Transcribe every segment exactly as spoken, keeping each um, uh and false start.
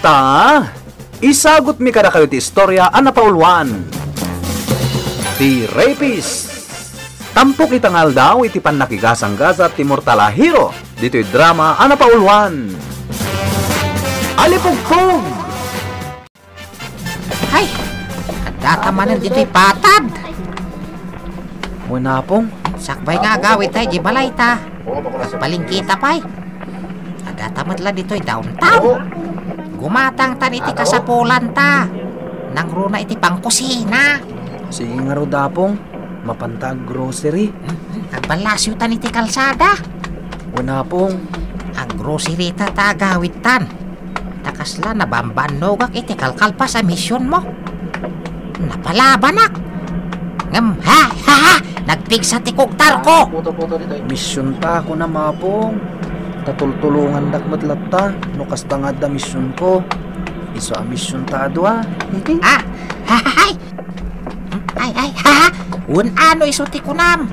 Ta, isagutmi kadakayo ti istorya a napauluan, ti Rapist. Tampok ita nga aldaw iti pannakigasanggasat ti mortal a hero ditoy drama a napauluan, Alipugpog! Ay, addata manen ditoy patad. Wen, Apong. Sakbay nga agawidta idiay balayta. Agpalengketa pay. Addata met la ditoy downtown. Gumatangtan iti kasapulanta. Nangruna iti pangkusina. Sige ngarud, Apong. Mapanta ag-grocery. Agballasiwtan iti kalsada. Wen, Apong. Ag-groceryta ta agawidtan. Ta kasla nabambannogak iti kalkalpas a misionmo. Napalabanak. Ngem, ha, ha, ha, nagpigsa ti kugtarko. Misionta, kunam, Apong. Ta tultulongandak met latta no kasta nga adda misionko. Isu a misionta a dua. Ah, ha, ha, hay. Ay, ay, ha, ha. Wen, ano isu ti kunam?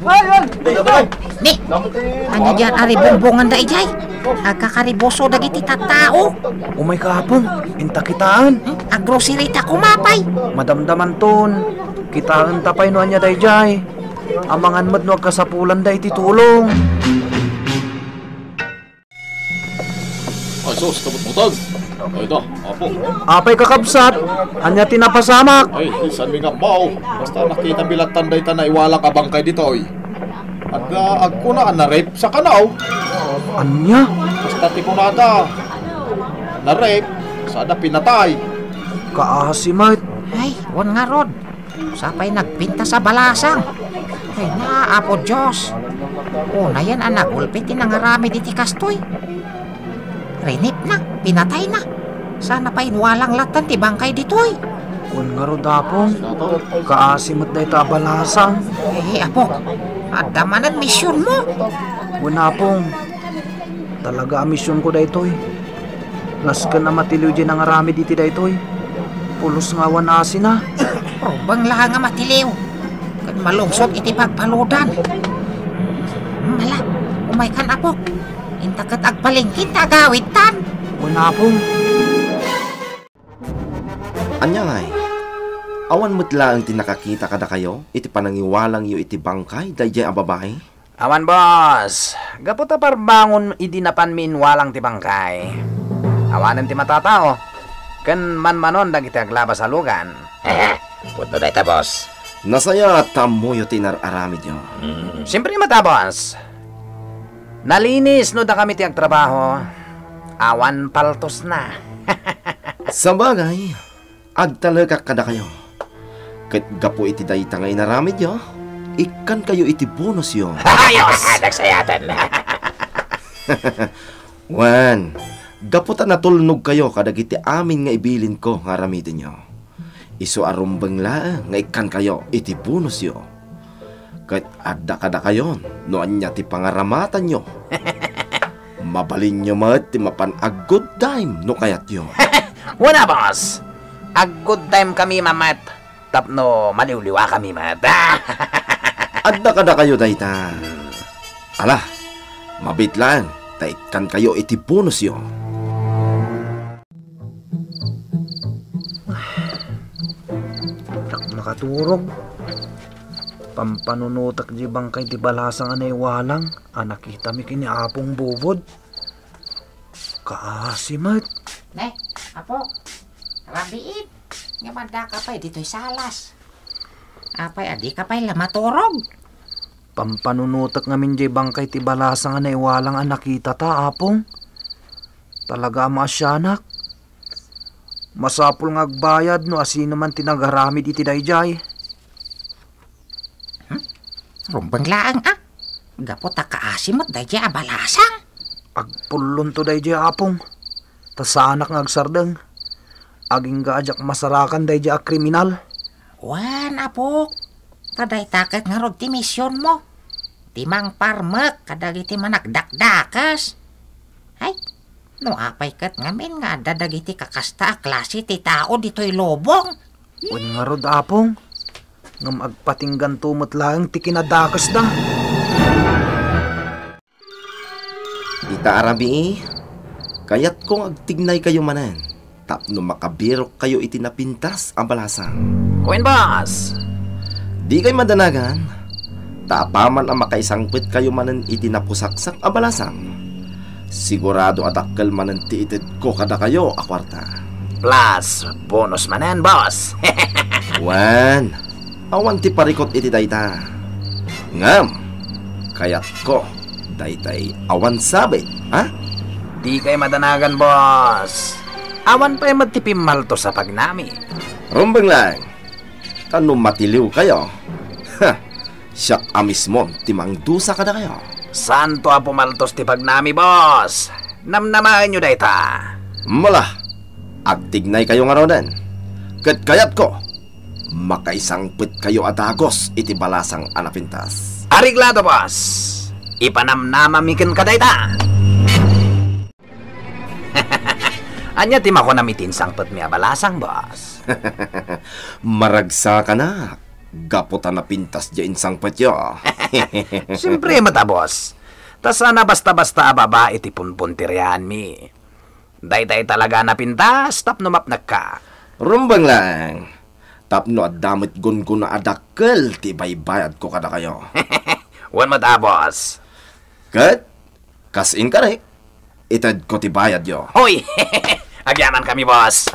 Ay, ay! Ni, ania diay a ribungbonganda idiay? Agkakaribuso dagiti tattao. Umayka, Apong, inta kitaen. Hmm? Ag-groceryta koma pay. Madamdamanton. Kitaenta pay no ania daydiay. Amangan met no agkasapulanda iti tulong. Ay, sus, kabutbuteng. Ay, da, Apo. Apay, kakabsat, ania ti napasamak? Ay, saanmi nga ammo. Basta nakitami lattan dayta naiwalang a bangkay ditoy. Adda agkuna a na-rape sa kanaw. Ania? Basta ti kunada, na-rape, sada pinatay. Kaasi met. Ay, wen ngarud. Sapay nagpintas a balasang. Ay na, Apo Dios. Unayen a nagulpi ti nangaramid iti kastoy. Rinipna, pinatayna. Sana pay inwalang lattan ti bangkay ditoy. Wen ngarud, Apong, kaasi met dayta a balasang. Eh, Apo, adda manen misionmo. Wen, Apong, talaga a misionko daytoy. Nasken a matiliw diay nangaramid iti daytoy. Pulos nga awan asina. Rumbeng laeng a matiliw ket malungsot iti pagpaludan. Mala, umaykan, Apo. Inta ket agpalengken ta agawidtan. Wen, Apong. Ania ngay? Awan met laeng ti nakakita kadakayo iti panangiwalangyo iti bangkay daydiay a babai? Awan, boss. Gapu ta parbangon idi napanmi inwalang ti bangkay. Awanen ti matatao ken manmanon dagiti aglabas a lugan. Pudno dayta, boss. Nasayaat ta ammoyo ti inar-aramidyo. Hmm, siempre met a, boss. Nalinis no dakami ti agtrabaho. Awan paltosna. Sabagay, agtalekak kadakayo. Ket gapu iti dayta nga inaramidyo, ikkankayo iti bonusyo. Ayos! Nagsayaten. Wen, gapu ta natulnogkayo kadagiti amin nga ibilinko nga aramidenyo, isu a rumbeng laeng nga ikkankayo iti bonusyo. Ket adda kadakayon no ania ti pangaramatanyo. Mabalinyo met ti mapan ag-good time no kayatyo. Wen a, boss. Ag-good time kami met tapno maliwliwakami met. Adda kadakayo dayta. Ala, mabiit laeng ta ikkankayo iti bonusyo. Diak makaturog. Pampanunotek diay bangkay ti balasang a naiwalang a nakitami ken ni Apong Bubod. Kaasi met. Ne, Apo, rabiit. Ngem addaka pay ditoy salas. Apay a dika pay la maturog? Pampanunotek ngamin diay bangkay ti balasang a naiwalang a nakitata, Apong. Talaga a maasianak. Masapul nga agbayad no asinoman ti nagaramid iti daydiay. Hmm? Rumbeng laeng a. Gapu ta kaasi met daydiay a balasang. Agpullonto daydiay, Apong. Ta saanak nga agsardeng. Agingga a diak masarakan daydiay a kriminal. Wen, Apok. Ta dayta ket ngarud ti misionmo. Ti mangparmek kadagiti managdakdakes. Ay, no apay ket ngamin nga adda dagiti kakasta a klase ti tao ditoy lubong? Wen ngarud, Apong. Ngem agpatingganto met laeng ti kinadakesda. Ita a rabii, Kayatko nga agtignaykayo manen tapno makabirokkayo iti napintas a balasang. Wen, boss. Dikay madanagan, ta apaman a makaisangpetkayo manen iti napusaksak a balasang, sigurado a dakkel manen ti itedko kadakayo a kuarta. Plus bonus manen, boss. Wen, awan ti parikut iti dayta. Ngem, kayatko, daytay awan sabit, ha? Dikay madanagan, boss. Awan pay met ti pimmaltos a pagnami. Rumbeng laeng. Ta no matiliwkayo, ha, siak a mismo ti mangdusa kadakayo. Santo a pumaltos ti pagnami, boss. Namnamaenyo dayta. Mala, agtignaykayo ngaruden. Ket kayatko, makaisangpetkayo a dagus iti balasang a napintas. Areglado, boss. Ipanamnamami kenka dayta. Ania ti makunam iti insangpetmi a balasang, boss? Maragsakanak, gapu ta napintas diay insangpetyo. Siempre met a, boss. Ta saan a basta-basta a babai ti punpunterianmi. Daytay talaga a napintas tapno mapnekka. Rumbeng laeng. Tapno adda met gunggona a dakkel ti ibaybayadko kadakayo. Wen met a, boss. Ket, kas inkarek, itedko ti bayadyo. Hoy! Agyamankami, boss.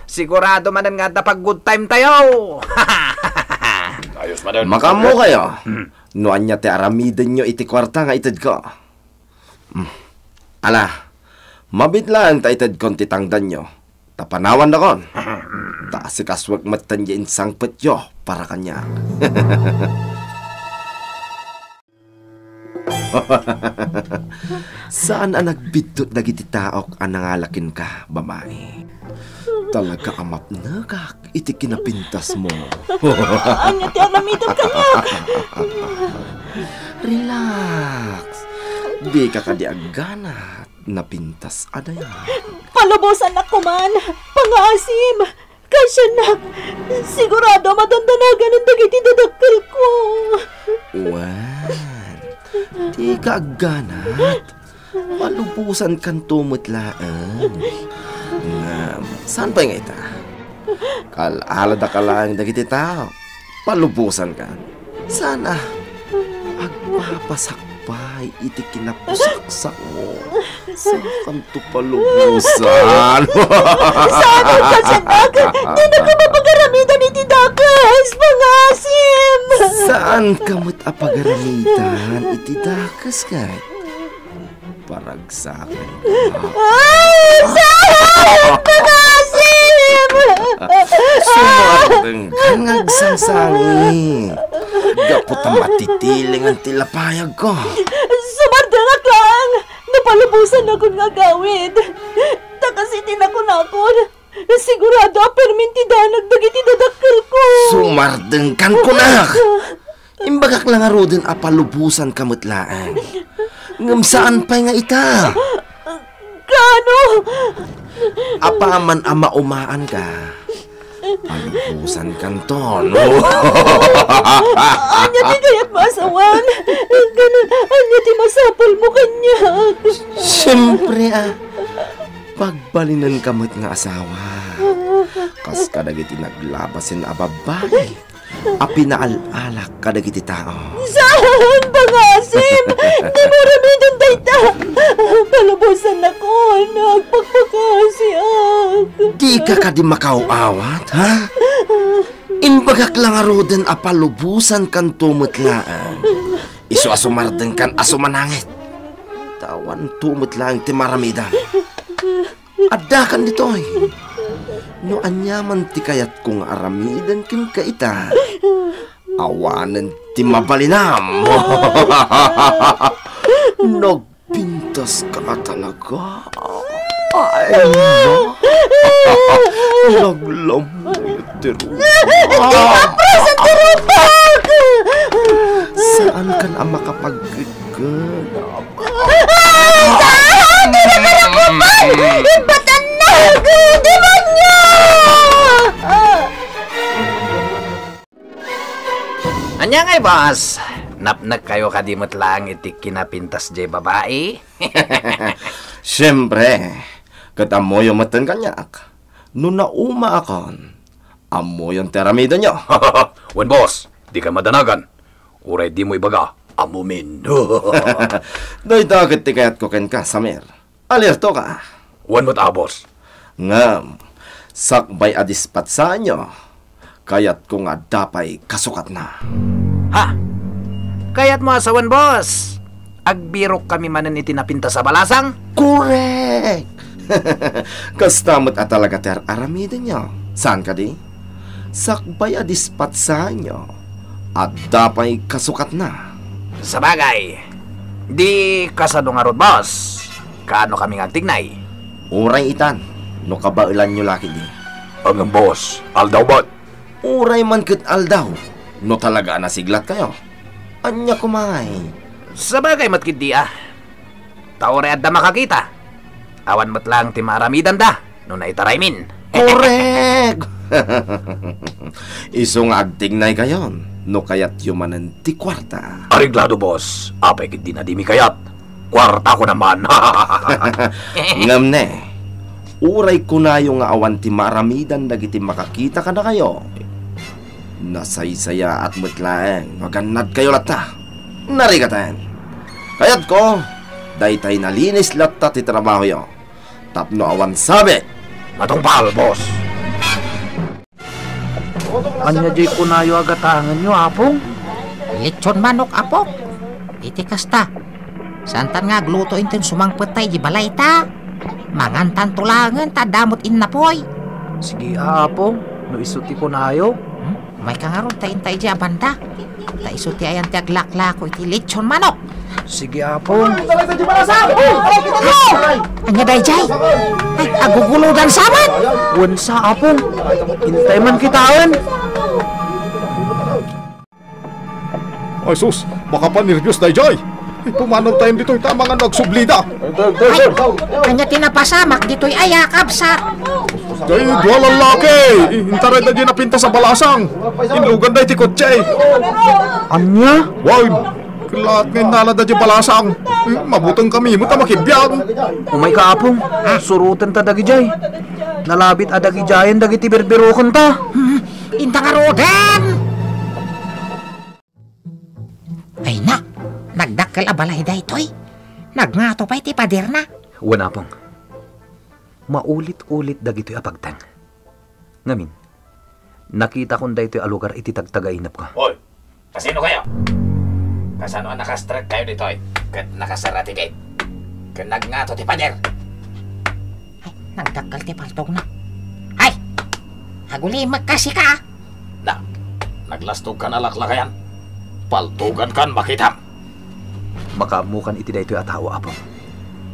Sigurado manen nga adda pag-good time tayo. Ayos manen. Makaammokayo. Hmm. No ania ti aramidenyo iti kuarta nga itedko. Hmm. Ala, mabiit laeng ta itedkon ti tangdanyo. Ta panawandakon. Ta asikasuek metten ti insangpetyo para kaniak. Saan a nagbiddut dagiti taok a nangala kenka, babai. Talaga a mapnekak iti kinapintasmo. Ania ti aramidem kaniak? Relax. Dika kadi agganat. Napintas a dayag. Palubosannak koman, pangaasim. Kasiannak, sigurado a madandanagan dagiti dadakkelko. Wen, dika agganat. Palubosankanto met laeng. Ngem, saan pay nga ita? Kaal-aladaka laeng dagiti tao. Palubosankan. Saan a agpapasakbay iti kinapusaksakmo. Saankanto palubosan. Saan a kasiannak, dinaka mapagaramidan iti dakes, pangaasim. Saanka met a pagaramidan iti dakes, ket? Paragsakan. Ay, saan? Pangaasim! Sumardengkan nga agsangsangi. Gapu ta matitilingan ti lapayagko. Sumardengak laeng no palubosannakon nga agawid. Ta kas iti nakunakon, sigurado a permi ti danag dagiti dadakkelko. Sumardengkan kunak! Imbagak la ngaruden a palubosanka met laeng. Ngem saan pay nga ita? Kaano? Apaman a maumaanka, palubosankanto, no? Ania ti kayatmo a sawen? Ngem ania ti masapulmo kaniak? Siempre, a, pagbalinenka met nga asawa. Kas kadagiti naglabasen a babbai a pinaal-alak kadagiti tao. Saan, pangaasim? Dimo aramiden dayta. Palubosannakon, agpakpakaasiak. Dika kadi makaaw-awat, ha? Imbagak la ngaruden a palubosankanto met laeng. Isu a sumardengkan a sumanangit. Ta awanto met laeng ti maramidam. Addakan ditoy. No aniaman ti kayatko nga aramiden kenka ita, awanen ti mabalinam. Nagpintaska talaga. Ay, na. Naglamuyot ti rupak. Di maprasan ti rupak! Saankan a makapagkidkid. Saan? Di na karakupan! Imbatan na! Demonyo! Ania ngay, boss? Napnekkayo kadi met laeng iti kinapintas jay babai? Siempre, ket ammoyo metten kaniak. No naumaakon, ammoyon ti aramidenyo. Wen, boss, dika madanagan. Uray dimo ibaga, ammomin. Dayta ket ti kayatko kenka, Samir. Alerto ka. Wen met, a, boss. Ngem, sakbay a dispatsaanyo, kayatko nga adda pay kasukatna. Ha? Kayatmo a sawen, boss? Agbirok kami manen iti napintas a balasang? Korek! Kasta met a talaga ti ar-aramidenyo. Saan kadi? Sakbay a dispatsaanyo, adda pay kasukatna. Sabagay, di kasano ngarud, boss? Kaano kami nga agtignay? Uray itan, no kabaelanyo la ketdi. Ngem, boss, aldaw met. Uray man ket aldaw, no talaga a nasiglatkayo. Ania koma ngay? Sabagay met ketdi, a. Ta uray adda makakita, awan met laeng ti maaramidanda no naitaraymin. Korek! Isu nga agtignaykayon no kayatyo manen ti kuarta. Areglado, boss. Apay ketdi a dimi kayat? Kuartako naman. Ngem ne, uray kunayo nga awan ti maaramidan dagiti makakita kadakayo, nasaysayaat met laeng no agannadkayo latta. Narigaten. Kayatko, daytay nalinis latta ti trabahoyo. Tapno awan sabit. Matungpal, boss. Ania diay kunayo a gatangenyo, Apong? Lechon manok, Apok. Iti kasta, saantan nga agluto inton sumangpettayo idiay balayta. Mangantanto laengen ta adda met innapoy. Sige, Apong, no isu ti kunayo. Hmm? Umayka ngarud ta inta idiay a banda. Ta isu ti ayan ti aglaklako iti lechon manok. Sige, Apong. Ania daydiay? Ay, agugulodan sa met. Wen sa, Apong. Intay man kitaen. Ay sus, makapanerbios daydiay. Ay, pumanawtayon ditoy ta amangan no agsublida. Ay, ania ti napasamak ditoy aya, kabsat? Daydiay dua a lallaki. Intarayda diay napintas a balasang. Inluganda iti kotse. Ania? Wow, Laat nga innalada diay balasang. Eh, mabutingkami met a makibiag. Umayka, Apong. Surotenta dagidiay. Nalabit a dagidiayen dagiti birbirokenta. Hmm, inta ngaruden! Ay na, nagdakkel a balay daytoy. Nagngato pay ti paderna. Wen, Apong. Maulit-ulit dagitoy a pagteng. Ngamin, nakitakon daytoy a lugar iti tagtagainepko. Hoy! Kasinokayo? Kasano a nakastrek kayo ditoy ket nakasara ti gate? Ken nagngato ti pader. Ay, nagdakkel ti paltogna. Ay! Agulimekka, sika! Na, naglastogka a laklakayan? Paltogankan makitam! Makaammokan iti daytoy a tao, Apo.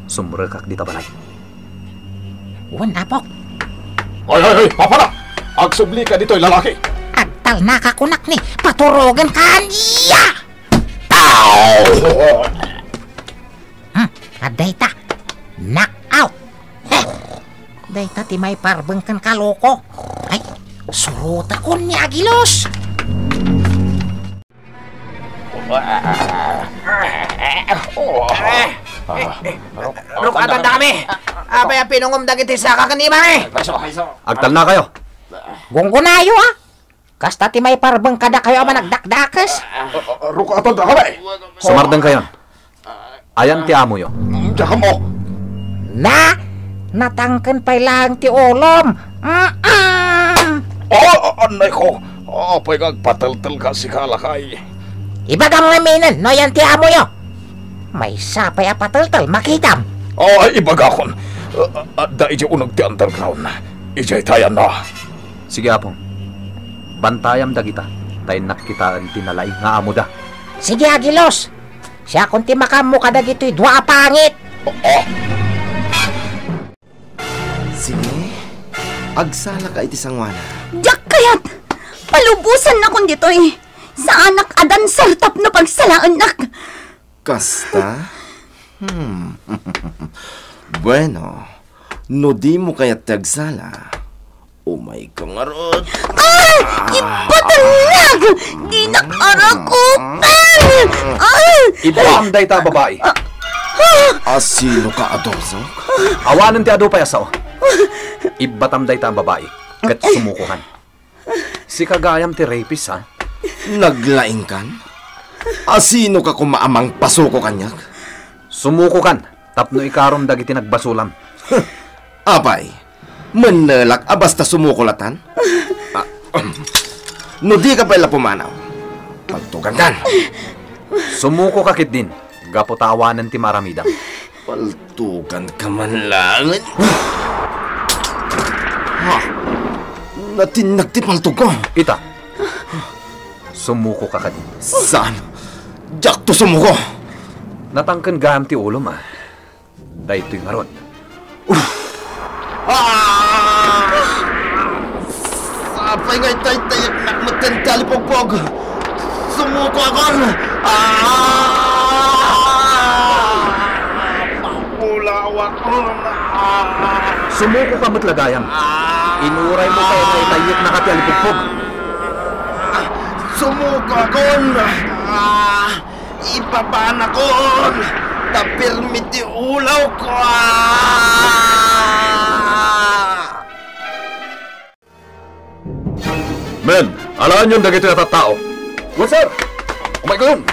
Sumrekak dita balay. Wen, Apok. Ay, ay, ay, papana! Agsublika ditoy lalaki! Agtalnaka kunak ni paturogenka ania! Aw! Hmm, adda ita. Knock out. Heh. Dayta ti maiparbeng kenka, loko. Ay, surotekon ni Agilos. Ruk-, ruk-, ruk-, atandakami. Apay a pinungom dagiti saka ken imangi? Agtalnakayo. Gunggonayo, a. Kasta ti maiparbeng kadakayo a managdakdakes. Ruk-, atandakami. Sumardengkayon. Ayan ti amoyo. Diak ammo. Na, natangken pay laeng ti ulom. Mm-mm. Oh, anay ko. Apay nga agpateltelka, sika, lakay? Ibagam ngaminen no ayan ti amoyo. Maysa pay a pateltel, makitam. Oh, ay, ibagakon. Ah, adda idiay uneg ti underground. Idiay tayan na. Sige, Apong. Bantayam dagita, ta innak kitaen ti nalaing nga amoda. Sige, Agilos. Siakon ti makaammo kadagitoy dua a pangit. Oh, oh. Sige, agsalaka iti sangoana. Diak kayat! Palubosannakon ditoy! Saanak a dancer tapno pagsalaennak! Kasta? Hmm. Bueno, no dimo kayat ti agsala, umayka ngarud. Ah! Ipatalnak! Dinak arakupan! Ah! Ibaam dayta a babai. Ah! Asinoka a dusok? Awanen ti adu pay a sao. Ibbatam dayta a babai, ket sumukokan. Sika gayam ti rapist, ha? Naglaingkan? Asinoka koma a mangpasuko kaniak? Sumukokan tapno ikarom dagiti nagbasolam. Apay, mennelak a basta sumuko latan? Ah, no dika pay la pumanaw, paltugankan. Sumukoka ketdin, gapu ta awanen ti maaramidam. Paltuganka man laeng. Ha? Natinnag ti paltogko. Ita, sumukoka kadi. Saan? Diakto sumuko. Natangken gayam ti ulom, a. Daytoy ngarud. Uff! Ah! Sapay nga itaytayeknak metten ti alipogpog. Sumuko akon. Ah! Maulawakon. Ah! Sumukoka met la gayam. Ah! Inuray mo pay nga itayeknaka ti alipogpog. Sumuko akon. Ah! Ipabanakon ta pirmi ti ulawko, a! Men, alaenyon dagitoy a tattao. Yes, sir. Umaykayon.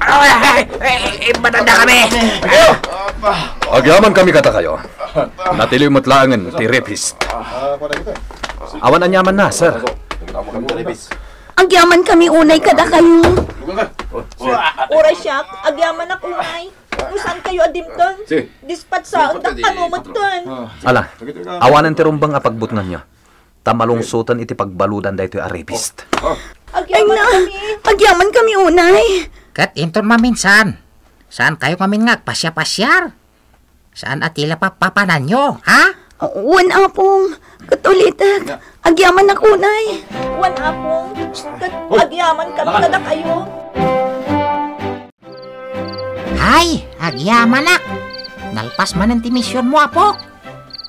Ay, ay, ay, ay, ibatanda kami. Ayo. Agyaman kami kadakayo. Natiliw met laengen ti rapist. Awan aniamanna, sir. Agyaman kami unay kadakayo. Uray siak, agyamanak unay. No saankayo a dimteng, dispatsaendak kano metten. Ala, awanen ti rumbeng a pagbutnganyo, ta malungsoten iti pagbaludan daytoy a rapist. Agyaman kami. Agyaman kami unay. Ket inton maminsan, saankayo ngamin nga agpasiapasiar? Saan a ti la papapananyo, ha? Wen, Apong. Ket ulitek, agyamanak unay. Wen, Apong. Ket agyaman kami kadakayo. Hay, agyamanak. Nalpas manen ti misionmo, Apo.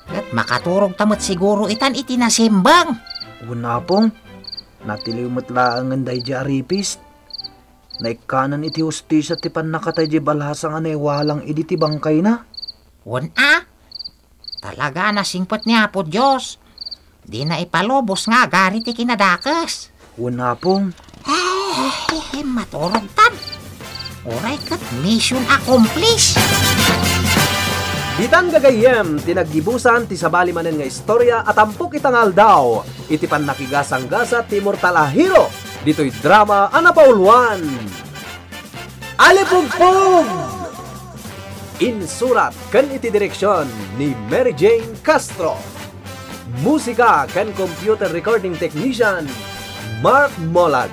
Ket makaturogta met siguro itan iti nasimbeng. Wen, Apong. Natiliw met laengen daydiay a rapist. Naikkanen iti hustisia ti pannakatay diay balasa nga naiwalang idi ti bangkayna. Wen a, talaga a nasingpet ni Apo Dios. Dina ipalubos nga agari ti kinadakes. Wen, Apong. Eh, maturogtan. Uray ket mission accomplished. Ditan gagayyem ti naggibusan ti sabali manen nga istorya a tampok ita nga aldaw iti pannakigasanggasat ti immortal a hero ditoy drama a napauluan. Alipugpug! Insurat ken iti direksion ni Mary Jane Castro. Musika ken computer recording technician, Mark Molag.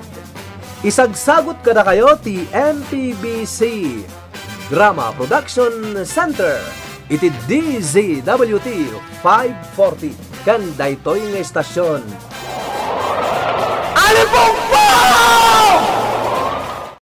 Isagsagut kadakayo ti M P B C Drama Production Center iti D Z W T five forty ken daytoy nga estasion. Alipugpug!